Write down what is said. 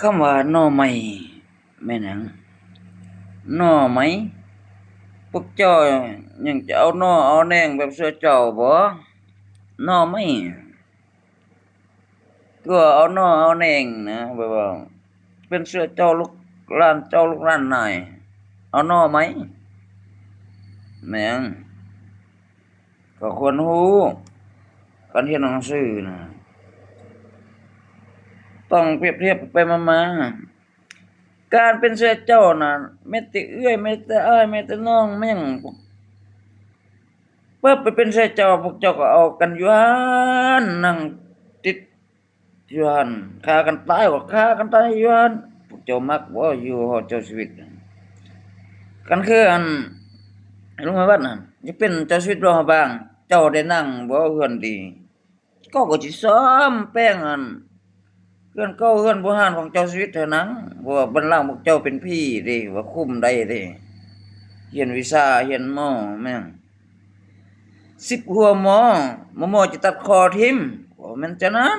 ຄຳວ່າໜໍ່ໄມ້ແມ່ນຫຍັງ? ໜໍ່ໄມ້? ພວກເຈົ້າຍັງຈະເອົາໜໍ່ເອົາແໜງແບບເສືອເຈົ້າບໍ? ໜໍ່ໄມ້ ຄືວ່າເອົາໜໍ່ເອົາແໜງນະ ແບບວ່າເປັນເສືອເຈົ້າລູກຫຼານເຈົ້າລູກຫຼານນາຍ ເອົາໜໍ່ໄມ້ ແມ່ນຫຍັງ? ກໍຄວນຮູ້ ການຮຽນໜັງສືນະ ຕ້ອງປຽບທຽບໄປມາໆ ການເປັນເສືອເຈົ້ານະ ແມ້ແຕ່ເອື້ອຍ ແມ້ແຕ່ອ້າຍ ແມ້ແຕ່ນ້ອງ ແມ່ນຫຍັງ ປຶບ ໄປເປັນເສືອເຈົ້າ ພວກເຈົ້າກໍເອົາກັນຢູ່ຫັ້ນ ນັ່ງຕິດຢູ່ຫັ້ນ ຂ້າກັນຕາຍກໍຂ້າກັນຕາຍຢູ່ຫັ້ນ ພວກເຈົ້າມັກບໍ່ຢູ່ຫໍເຈົ້າຊີວິດ? ຄັນຄືອັນ ລຸງໄມວັດຫັ້ນ ຢາກເປັນເຈົ້າຊີວິດຫຼວງພະບາງ ເຈົ້າໄດ້ນັ່ງບໍ່ເຮືອນດີ? ເຈົ້າກໍຊິສ້ອມແປງອັນ ເຮືອນເກົ່າເຮືອນບູຮານຂອງເຈົ້າຊີວິດເທົ່ານັ້ນ ເພາະວ່າບັນລັງພວກເຈົ້າເປັນຜີເດ້ ວ່າຄຸມໄດ້ເດ້ ຮຽນວິຊາ ຮຽນໝໍແມ່ນ ສິບຫົວໝໍ ໝໍ ໝໍຈະຕັດຄໍຖິ້ມ ບໍ່ແມ່ນຈັ່ງນັ້ນ.